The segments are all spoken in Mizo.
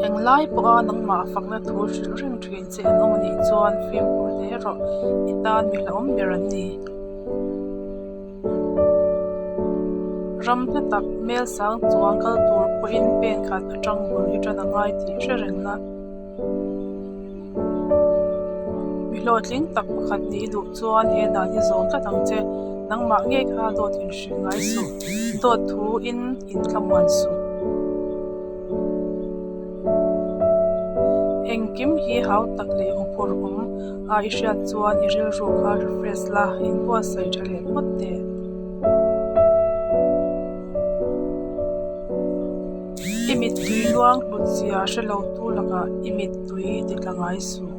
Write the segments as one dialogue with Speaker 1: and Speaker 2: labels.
Speaker 1: Englai pawha nangmah fakna thu hrilh reng thin che an awm anih chuan fimkhur hle rawh, i tan mi hlauhawm ber an ni. Ram hla tak hmel sang chuang kal tur pawhin pen khat atang bul i tan a ngai tih hre reng la. Mi hlawhtling tak pakhat nih i duh chuan he dan hi zawm tlat ang che. Nangmah ngei kha dawt inhrilh ngai suh. Dawt thu in inthlamuan suh. Engkim hi hau tak leh huphurh awm a i hriat chuan i rilru kha refresh la, inbuatsaih tha leh phawt teh. I mittui luang hlut zia hre lo tu lakah i mittui ti tla ngai suh.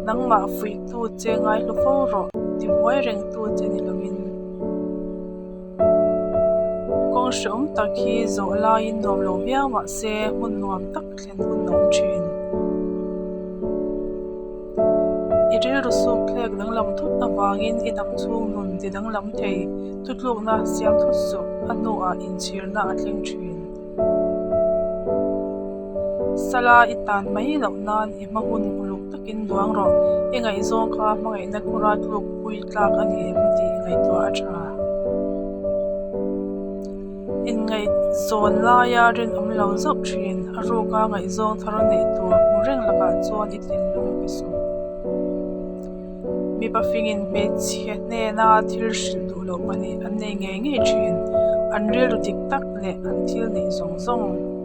Speaker 1: Nangmah fuihtu che ngaihlu fo rawh, tibuai rengtu che ni lovin. Kawng hrehawm tak hi zawh laiin nuam lo viau mah se hmun nuam tak thlen hun a awm thin. I rilru suk thlek danglam thut avangin i dam chhung nun ti danglam thei thutlukna siam thut suh a hnuah inchhirna a thleng thin. Sala i tan mai loh nan i hma hun uluk takin duang rawh. I ngaihzawng kha hmangaihna khura tlukpui tlak a ni em tih ngaihtuah a tha. Inngaihzawn laia rinawm lo zauh thin. A ruka ngaihzawng thar neih tur hmu reng lakah chuan i thinlung pe suh. Mipa fingin hmeichhe hnena thil hrilh duh loh pahnih an nei ngei ngei thin. An rilru dik tak leh an thil neih zawng zawng.